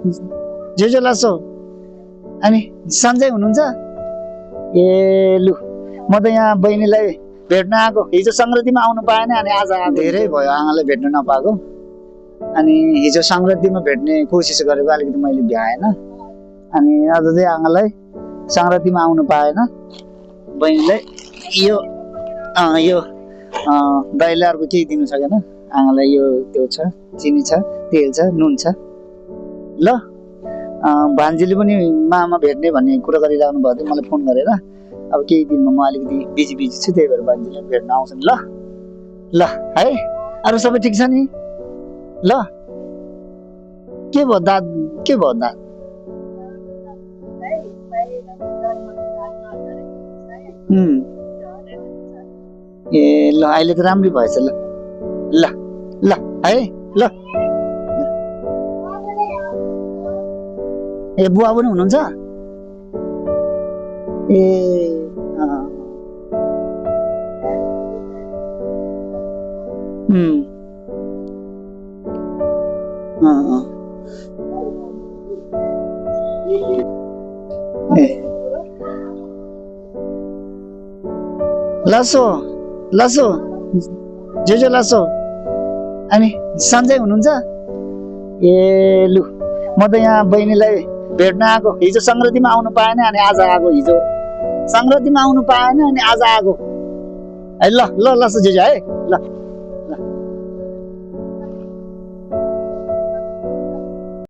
जो लासो अनि सन्जय हुनुहुन्छ ए लु म त यहाँ बहिनीलाई भेट्न आएको हिजो संक्रान्तिमा आउनु पाएन अनि आज धेरै भयो आमालाई भेट्न नपाएको अनि हिजो संक्रान्तिमा भेट्ने कोसिस गरेको अलिकति मैले भ्याएन अनि आज चाहिँ आमालाई संक्रान्तिमा आउनु पाएन बहिनीलाई यो दाइले अर्को केही दिनु सकेन आमालाई यो त्यो छ चिनी छ तेल छ नुन छ ल भान्जीले पनि मामा भेट्ने भन्ने कुरा गरिरहनु भएको थियो मलाई फोन गरेर अब केही दिनमा म अलिकति बिजी छु त्यही भएर भान्जीले भेट्न आउँछन् ल ल है अरू सबै ठिक छ नि ल के भयो दाँत ए ल अहिले त राम्रै भएछ ल ल ल है ल ए बुवा पनि हुनुहुन्छ ए लासो जो लासो अनि सन्जय हुनुहुन्छ ए लु म त यहाँ बहिनीलाई भेट्न आएको हिजो संक्रान्तिमा आउनु पाएन अनि आज आएको हिजो संक्रान्तिमा आउनु पाएन अनि आज आएको है ल ल लासो जो है ल